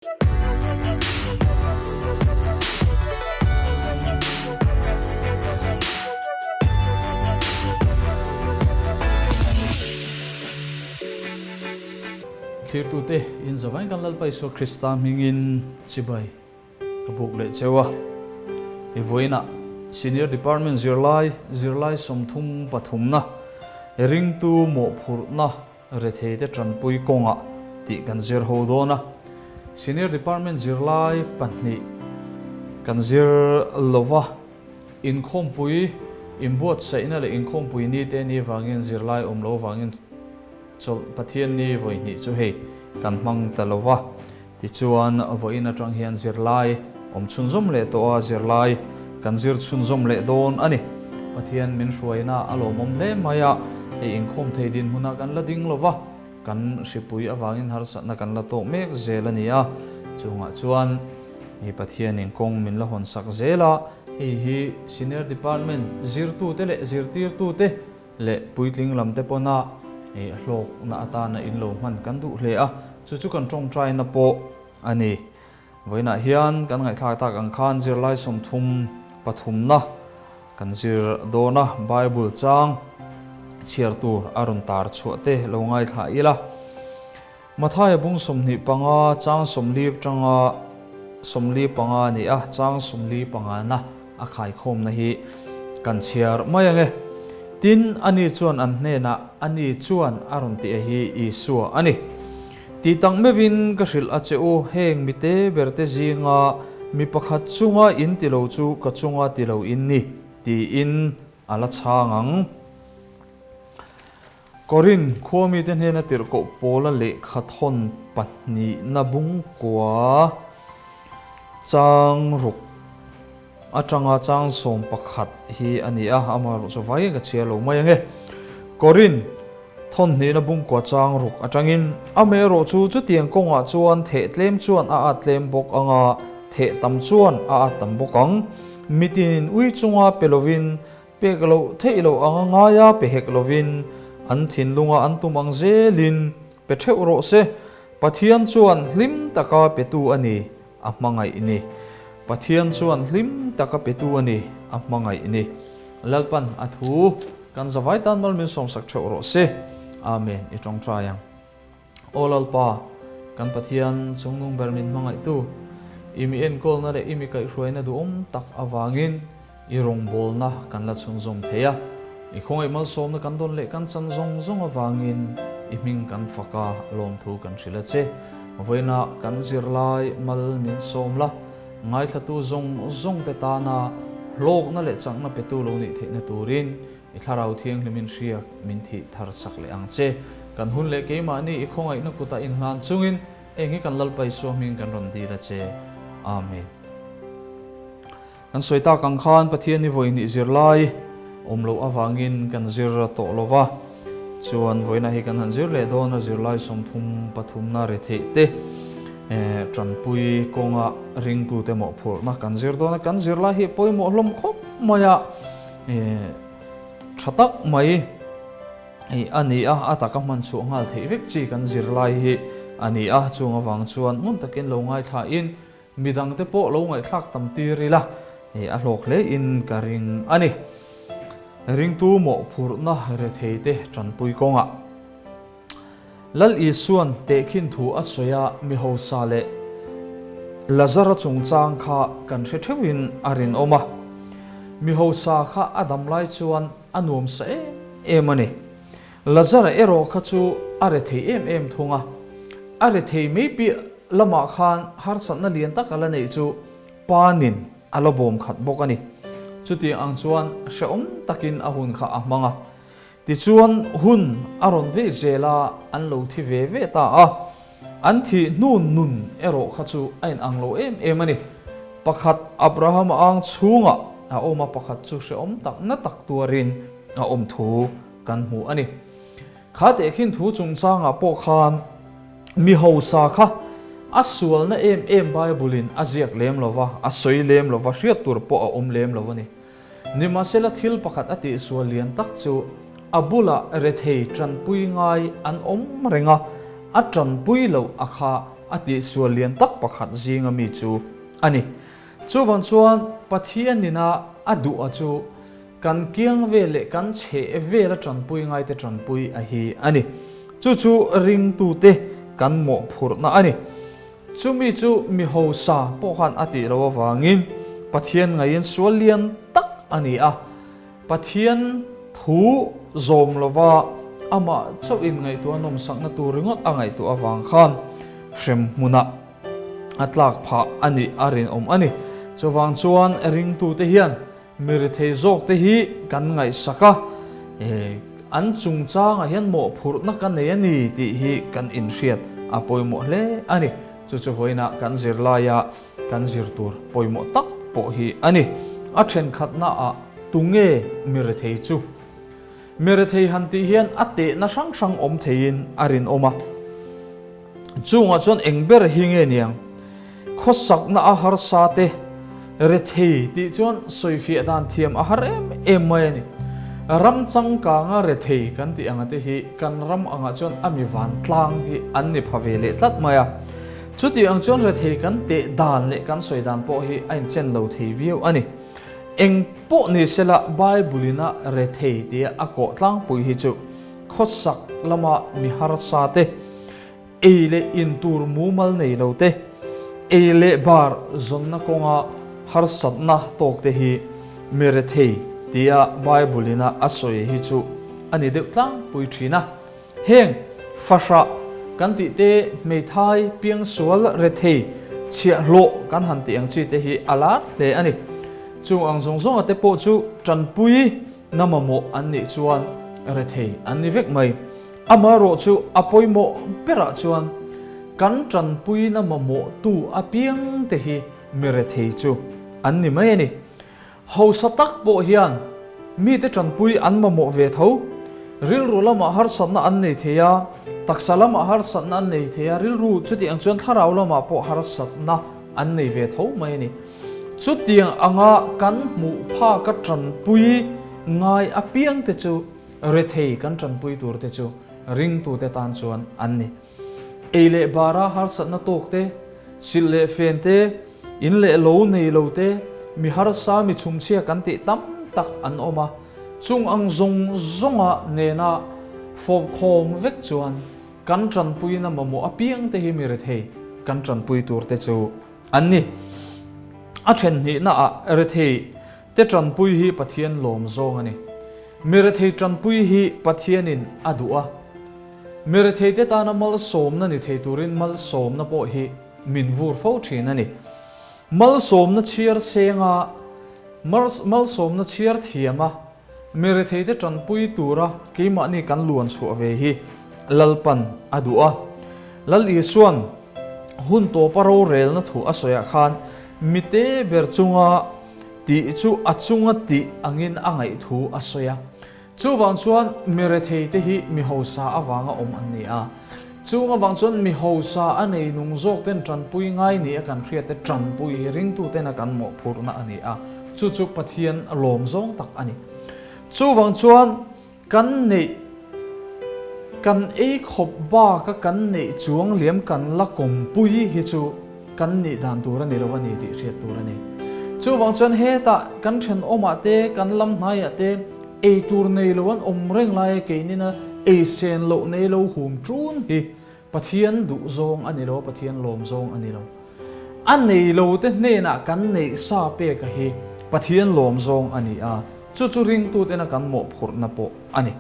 Thlirtute in zavain kan Lalpa Isua Krista hmingin chibai ka buk leh cheu a. I vawiinah Senior Department zirlai zirlai 33na ringtu mawhphurhna Retheite tanpui kawngah tih kan zir ho dawn a, Senior Department zirlai pahnih kan zir lova, inkhawmpui inbuatsaihna leh inkhawmpui ni te ni vangin zirlai awm lo vangin chawlh Pathian ni vawi hnih chu hei kan hmang ta lova, tichuan vawiin atang hian zirlai awm chhunzawm leh tawh a, zirlai kan zir chhunzawm leh dawn a ni. Pathian min hruaina a lawmawm hle mai a, hei inkhawm thei dinhmunah kan la ding lova, kan hripui avangin harsatna kan la tawk mek zel a ni a, chungah chuan hei Pathianin kawng min la hawnsak zel a, hei hi Senior Department zirtute leh zirtirtute leh puitling lam te pawna hlawkna atana in lo hman kan duh hle a, chu chu kan tawngtaina pawh a ni. Vawiinah hian kan ngaihthlak tak ang khan zirlai 33na kan zir dawn a, Bible chang chhiar tur a rawn tar chhuah te lo ngaithla ila. Mathaia bung 25 chang 40 atanga 45 a ni a, chang 45na a khaikhawmna hi kan chhiar mai ang e. Tin, ani chuan an hnenah, Ani chuan a rawn tih a hi Isua a ni. Tih tak meuhin ka hrilh a che u, heng mite berte zinga mi pakhat chunga in ti lo chu ka chunga ti lo in ni, tiin a la chhang ang. Korin khua mite hnena tirhkoh Paula lehkha thawn pahnihna bungkua chang ruk atanga chang 11 hi a ni a, amaherawh chu vaiin ka chhiar lo mai ang e. Korin thawn hnihna bungkua chang ruk atangin amaherawh chu chutiang kawngah chuan theh tlem chuan a at tlem bawk ang a, theh tam chuan a at tam bawk ang. Mitinin ui chunga pe lovin Pek loh theih loh anga ngaia pe hek lovin an thinlunga an tum ang zelin pe theuh rawh se. Pathian chuan hlim taka petu a ni, a hmangaih ni. Pathian chuan hlim taka petu a ni, a hmangaih ni. Lalpan a thu kan zavai tan mal min sawmsak theuh rawh se. Amen. I tawngtai ang. Aw Lalpa, kan Pathian chungnung ber min hmangaihtu, i mi enkawlna leh i mi kaihhruaina duhawm tak avangin i rawngbawlna kan la chhunzawm thei a. I khawngaih malsawmna kan dawn leh kan chan zawng zawng avangin i hming kan fak a, lawmthu kan hrilh a che. Vawiina kan zirlai mal min sawm la, ngaithlatu zawng zawngte tana hlawkna leh chakna petu lo nih theihna turin I Thlarau Thianghlimin hriak min thih thar sak leh ang che. Kan hun leh keimahni i khawngaihna kutah inhlan chungin eng hi kan Lalpa Isua hming kan rawn dil a che. Amen. Kan sawi tak ang khan Pathian i vawi hnih zirlai awm loh avangin kan zir tawh lo va, chuan vawiinah hi kan han zir leh dawn a, zirlai 33na retheih te tanpui kawnga ringtute mawhphurhna kan zir dawn a, kan zirlai hi pawimawh hlawm khawp mai a. Tha tak mai a ni a, a taka hman chhuah nghal theih vek chi kan zir lai hi a ni a, chung avang chuan ngun takin lo ngaithlain midangte pawh lo ngaihthlak tam tir ila a hlawk hle in ka ring a ni. Ringtu mawhphurhna retheite tanpui kawngah Lal Isuan tehkhin thu a sawi a, mi hausa leh Lazara chungchang kha kan hre theuhin a rinawm a. Mi hausa kha a dam lai chuan a nuam sa em em a ni. Lazara erawh kha chu a rethei em em thung a. A rethei mai piah lamah khan harsatna lian tak a la neih chu panin a la bawm khat bawk a ni. Chutiang ang chuan hrehawm takin a hun kha a hmang a. Tichuan hun a rawn vei zel a, an lo thi ve ve ta a. An thih hnu nun erawh kha chu a inang lo em em a ni. Pakhat Abraham a ang chhungah a awm a, pakhat chu hrehawm tak na tak tuarin a awm thu kan hmu a ni. Kha tehkhin thu chungchangah pawh khan mi hausa kha a sualna em em Bible-in a ziak lem lo va, a sawi lem lo va, hriat tur pawh a awm lem lo a ni. Nimahsela thil pakhat a tihsual lian tak chu a bulah rethei tanpui ngai an awm reng a, a tanpui loh a kha a tihsual lian tak pakhat zinga mi chu a ni. Chuvang chuan Pathianina a duh a chu kan kiang vel leh kan chheh vela tanpui ngaite tanpui a hi a ni. Chu chu ringtute kan mawhphurhna a ni. Chumi chu mi hausa pawh khan a tih loh avangin Pathian ngaiin sual lian tak a ni a. Pathian thu zawm lova amah chauhin ngaihtuah nawmsakna tur ringawt a ngaihtuah avang khan hrem hmunah a tlak phah a nih a rinawm a ni. Chuvang chuan ringtute hian mi rethei zawkte hi kan ngaihsak a, an chungchangah hian mawhphurhna ka nei a ni tih hi kan inhriat a pawimawh hle a ni. Chu chu vawiinah kan zirlaia kan zir tur pawimawh tak pawh hi a ni. A thenkhatnaah tunge mi rethei chu? Mi rethei han tih hian a tehna hrang hrang awm theiin a rinawm a. Chungah chuan eng ber hi nge niang? Khawsakna a harsa te, rethei tih chuan sawifiah dan thiam a har em em mai a ni. Ram changkanga rethei kan tih anga te hi kan ram angah chuan a mi vantlang hi an ni pha ve leh tlat mai a. Chuti ang chuan rethei kan teh dan leh kan sawi dan pawh hi a inchen lo thei viau a ni. Eng pawh ni sela Bible-in a rethei tia a kawh tlangpui hi chu khawsak lama mi harsa te, ei leh in tur mumal nei lo te, ei leh bar zawnna kawnga harsatna tawk te hi mi rethei tia Bible-in a a sawi hi chu a ni deuh tlangpui thin a. Heng fahrah kan tih te, hmeithai, piangsual, rethei, chhiahhlawh kan han tih ang chi te hi a lar hle a ni. Chung ang zawng zawnga te pawh chu tanpui na mamawh an nih chuan rethei an ni vek mai. Amaherawh chu a pawimawh berah chuan kan tanpui na mamawhtu apiang te hi mi rethei chu an ni mai a ni. Hausa tak pawh hian mite tanpui an mamawh ve tho. Rilru lamah harsatna an nei thei a, taksa lamah harsatna an nei thei a, rilru chutiang chuan thlarau lamah pawh harsatna an nei ve tho mai a ni. Chutiang anga kan hmuh phaka tanpui ngai apiangte chu rethei kan tanpui turte chu ringtute tan chuan an ni. Ei leh bara harsatna tawk te, silh leh fen te, in leh lo nei lo te, mi harsa mi chhumchhia kan tih tam tak an awm a, chung ang zawng zawnga nena fawpkhawm vek chuan kan tanpuina mamawh apiang te hi mi rethei kan tanpui tur te chu an ni. A then hnihna ah rethei te tanpui hi Pathian lawm zawng a ni. Mi rethei tanpui hi Pathianin a duh a. Mi retheite tana malsawmna ni thei turin malsawmna pawh hi min vur fo thin a ni. Malsawmna chhiar senga, malsawmna chhiar thiama mi retheite tanpui tura keimahni kan luan chhuah ve hi Lalpan a duh a. Lal Isuan hun tawpa rorelna thu a sawiah khan mite ber chunga tih chu a chunga tih angin a ngaih thu a sawi a. Chuvang chuan mi retheite hi mi hausa avanga awm an ni a. Chung avang chuan mi hausa a nei nung zawk ten tanpui ngai ni a kan hriat te tanpui hi ringtuten a kan mawhphurhna a ni a. Chu chu Pathian lawm zawng tak a ni. Chuvang chuan kan neih kan ei khawp baka kan neih chuang liam kan la kawmpui hi chu kan nih dan tur a ni lo a ni tih hriat tur a ni. Chuvang chuan hetah kan thenawmah te, kan lam hnaiah te ei tur nei lo an awm reng laia keinina ei sen loh nei lo hum ṭun hi Pathian duh zawng a ni lo, Pathian lawm zawng a ni lo. A nei lo te hnenah kan neih sa peka hi Pathian lawm zawng a ni a, chu chu ringtutena kan mawhphurhna pawh a ni.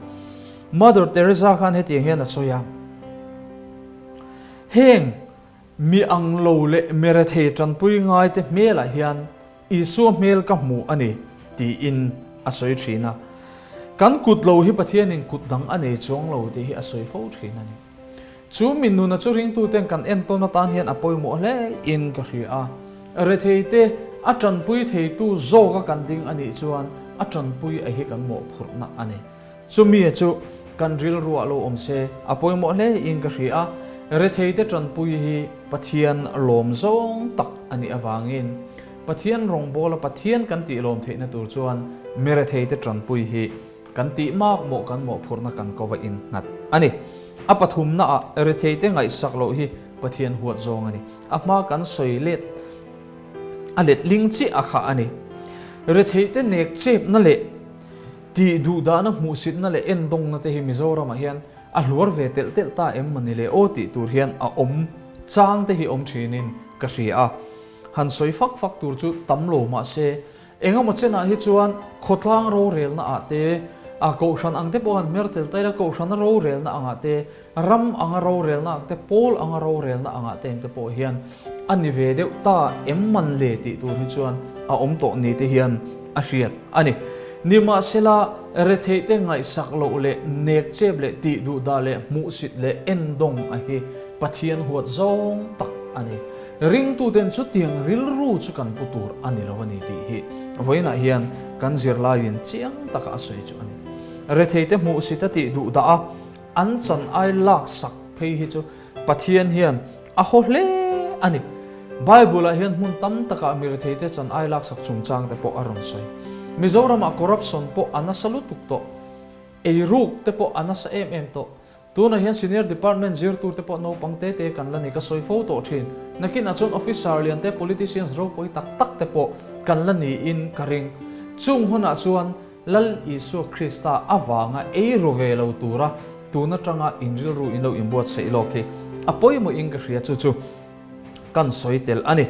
Mother Teresa khan hetiang hian a sawi a, Heng Mi ang lo leh mi rethei tanpui ngaite hmelah hian Isua hmel ka hmu a ni, tiin a sawi thin a. Kan kut lo hi Pathianin kut dang a nei chuang lo tih hi a sawi fo thin a ni. Chu mi nuna chu ringtuten kan entawn atan hian a pawimawh hle in ka hria a. Retheite a tanpui theitu zawka kan ding a nih chuan a tanpui a hi kan mawhphurhna a ni. Chumi chu kan rilruah lo awm se, a pawimawh hle in ka hria a, retheite tanpui hi Pathian lawm zawng tak a nih avangin Pathian rawngbawla Pathian kan tih lawm theihna tur chuan mi retheite tanpui hi kan tih mak mawh kan mawhphurhna kan ko va innghat a ni. A pathumnaah retheite ngaihsak loh hi Pathian huat zawng a ni. A hma kan sawi let a letling chiah a kha a ni. Retheihte nek chepna leh tih duhdahna hmuhsitna leh endawngna te hi Mizoramah hian a hluar ve telh telh ta em mawni le aw tih tur hian a awm chang te hi awm thinin ka hria a. Han sawi fak fak tur chu tam lo mahse Engemaw chenah hi chuan khawtlang rorelna ah te, a kohhran ang te pawh han hmer tel ta ila, kohhrana rorelna angah te, ram anga rorelna ang te, pawl anga rorelna angah te engte pawh hian a ni ve deuh ta em man le tih tur hi chuan a awm tawh ni te hian a hriat a ni. Nimahsela, retheih te ngaihsak loh leh nek chep leh tih duh dah leh hmuhsit leh endawng a hi Pathian huat zawng tak a ni. Ringtuten chutiang rilru chu kan pu tur a ni lo a ni tih hi vawiinah hian kan zirlaiin chiang taka a sawi chu a ni. Retheite hmuhsit a tih duh dah a, an chan ai laksak phei hi chu Pathian hian a haw hle a ni. Bible-ah hian hmun tam takah mi retheite chan ai laksak chungchangte pawh a rawn sawi. Mizoramah corruption pawh a nasa lutuk tawh, eiruk te pawh a nasa em em tawh. Tunah hian Senior Department zirtur te pawh naupang te te kan la ni ka sawi fo tawh thin. Nakinah chuan Officer lian te, Politicians ropui tak tak te pawh kan la niin ka ring. Chung hunah chuan Lal Isua Krista avanga ei ru ve lo tura tun atanga in rilru in lo inbuatsaih lawk hi a pawimawhin ka hria chu chu kan sawi tel a ni.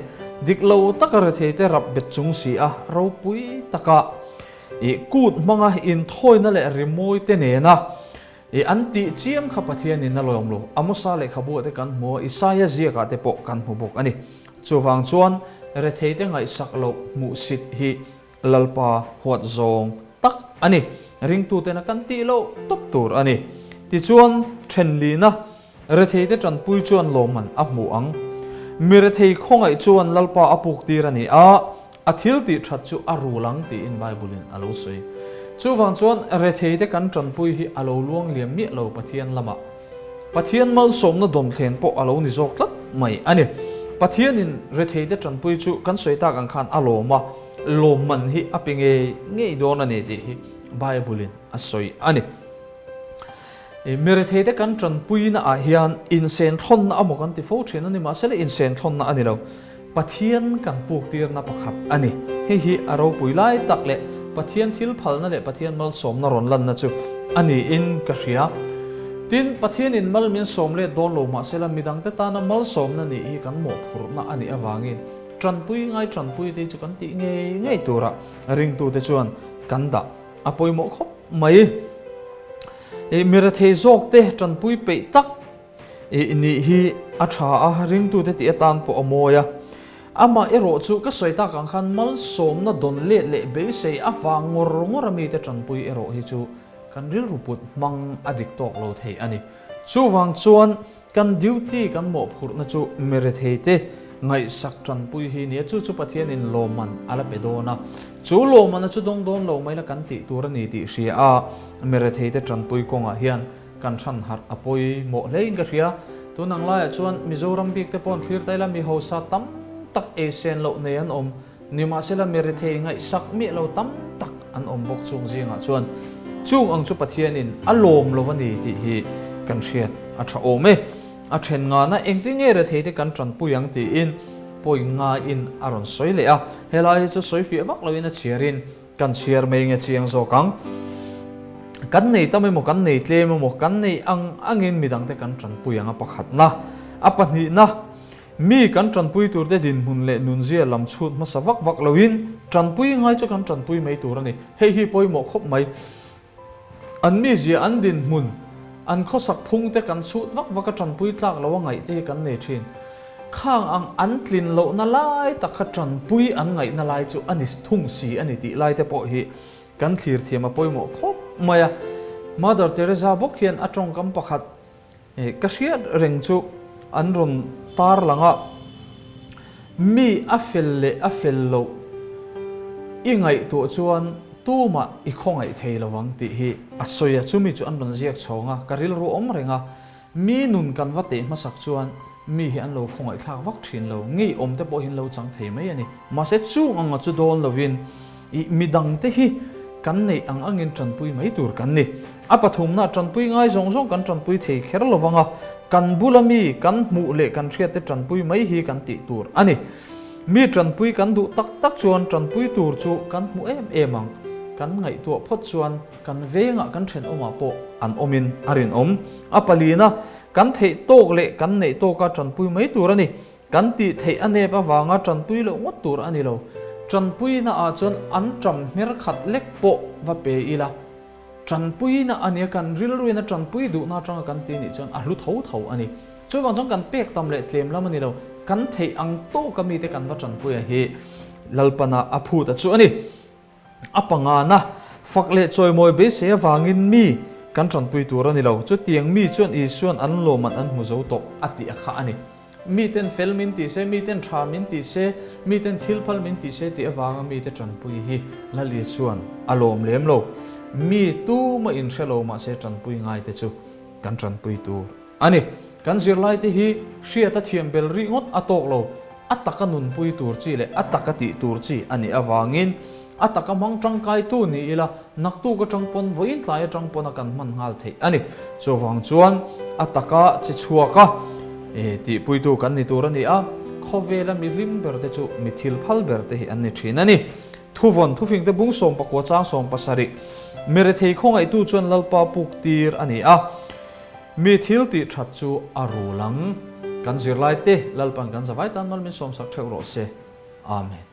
Dik lo taka rethei te rap bet chung si a, ropui taka i kut hmanga inthawina leh rimawi te nena I an tih chiam kha Pathianin a lawm lo. Amosa lehkhabu ah te kan hmu a, Isaia ziakah te pawh kan hmu bawk a ni. Chuvang chuan retheite ngaihsak loh hmuhsit hi Lalpa huat zawng tak a ni. Ringtutena kan tih loh tawp tur a ni. Tichuan, thenlina Retheite tanpui chuan lawmman a hmu ang. Mi rethei khawngaih chuan Lalpa a puk tir a ni a, a thil tih that chu a rul ang tiin Bible-in a lo sawi. Chuvang chuan retheite kan tanpui hi a lo luang liam miah lo Pathian lamah. Pathian malsawmna dawnthlen pawh a lo ni zawk tlat mai a ni. Pathianin retheite tanpui chu kan sawi tak ang khan a lawm a, lawmman hi a pe ngei ngei dawn a ni tih hi Bible-in a sawi a ni. Mi retheite kan tanpuina ah hian insenthlawnna amaw kan ti fo thin a ni, mahse le insenthlawnna a ni lo. Pathian kan puktirna pakhat a ni. Hei hi a ropui lai tak leh Pathian thil phalna leh Pathian malsawmna rawn lanna chu a niin ka hria. Tin, Pathianin mal min sawm let dawn lo mahsela midangte tana malsawmna nih hi kan mawhphurhna a nih avangin tanpui ngai tanpui te chu kan tih ngei ngei tura ringtute chuan kan dah a pawimawh khawp mai. I mi rethei zawk te tanpui peih tak i nih hi a tha a, ringtute tih atan pawh a mawi a. Amah erawh chu ka sawi tak ang khan malsawmna dawn let leh beisei avang ngawr ngawr a mite tanpui erawh hi chu kan rilru put hmang a dik tawk lo thei a ni. Chuvang chuan Kan duty kan mawhphurhna chu miretheite ngaihsak tanpui hi nia, chu chu Pathianin lawmman a la pe dawn a, chu lawmmanna chu dawng dawn lo mai la kan tih tur a ni tih hria a, miretheite tanpui kawngah hian kan hran harh a pawimawh hlein ka hria. Tun ang laiah chuan Mizoram bik te pawh an thlir ta ila mi hausa tam tak eisen loh nei an awm. Nimahsela mi rethei ngaihsak miah lo tam tak an awm bawk chung zingah chuan chung ang chu Pathianin a lawm lo a ni tih hi kan hriat a tha awm e. A then ngana engtin nge retheite kan tanpui ang tiin pawi ngaiin a rawn sawi leh a, helai hi chu sawi fiah vak loin a chhiarin kan chhiar mai nge chiang zawk ang. Kan nei tam emaw kan nei tlem emaw kan nei ang angin midangte kan tanpui ang a pakhatna, a pahnihna, Mi kan tanpui turte dinhmun leh nunzia lam chhut hmasa vak vak loin tanpui ngai chu kan tanpui mai tur a ni. Hei hi pawimawh khawp mai. An mizia, an dinhmun, an khawsak phungte kan chhut vak vak a tanpui tlak lo a ngaih te hi kan nei thin. Khang ang an tlin lohna lai tak kha tanpui an ngaihna lai chu a ni thung si a ni tih lai te pawh hi kan thlir thiam a pawimawh khawp mai a. Mother Teresa bawk hian a tawngkam pakhat Ka hriat reng chu an rawn tar lang a, mi a fel leh a fel loh i ngaihtuah chuan tumah i khawngaih thei lo ang tih hi a sawi a, chumi chu an rawn ziak chhawng a, ka rilru awm reng a, mi nun kan va teh hmasak chuan mi hi an lo khawngaihthlak vak thin lo, ngeiawm te pawh hi an lo chang thei mai a ni. Mahse chung anga chu dawn lovin i midangte hi. Kan neih ang angin tanpui mai tur kan ni. A pathumna, tanpui ngai zawng zawng kan tanpui thei kher lo vang a, kan bula mi kan hmuh leh kan hriatte tanpui mai hi kan tih tur a ni. Mi tanpui kan duh tak tak chuan tanpui tur chu kan hmu em em ang. Kan ngaihtuah phawt chuan kan vengah kan thenawmah pawh an awmin a rinawm. A palina, kan theih tawk leh kan neih tawka tanpui mai tur a ni. Kan tih theih a nep avanga tanpui loh ngawt tur a ni lo. Tanpuina ah chuan an ṭam hmer khat lek pawh va pe ila. Tanpuina a nia kan rilruin a tanpui duhna atanga kan ti nih chuan a hlu tho tho a ni. Chuvang chuan kan pek tam leh tlem lam a ni lo. Kan theih ang tawka mite kan va tanpui a hi Lalpana a phut a chu a ni. A pangana, fak leh chawimawi beisei avangin mi kan tanpui tur a ni lo. Chutiang mi chuan Isua'n an lawmman an hmu zo tawh a tih a kha a ni. Miten fel min ti se, miten tha min ti se, miten thil phal min ti se tih avanga mite tanpui hi Lal Isua'n a lawm lem lo. Mi tuma inhre lo mahse tanpui ngaite chu kan tanpui tur A ni, kan zirlaite hi hriat a thiam bel rih ngawt a tawk lo, a taka nunpui tur chi leh a taka tih tur chi a nih avangin a taka hmang tangkaitu ni ila naktuk atang pawn vawiin tlai atang pawn a kan hman nghal theih a ni. Chuvang chuan a taka chi chhuak a tihpuitu kan ni tur a ni a, khawvela mi hlim ber te chu mi thil phal ber te hi an ni thin a ni. Thuvawn, thufingte bung 19 chang 70, Mirethei khawngaihtu chuan Lalpa puk tir a ni a. Mi thil tih that chu a rul ang. Kan zirlai te Lalpan kan zavai tan mal min sawmsak theuh rawh se. Amen.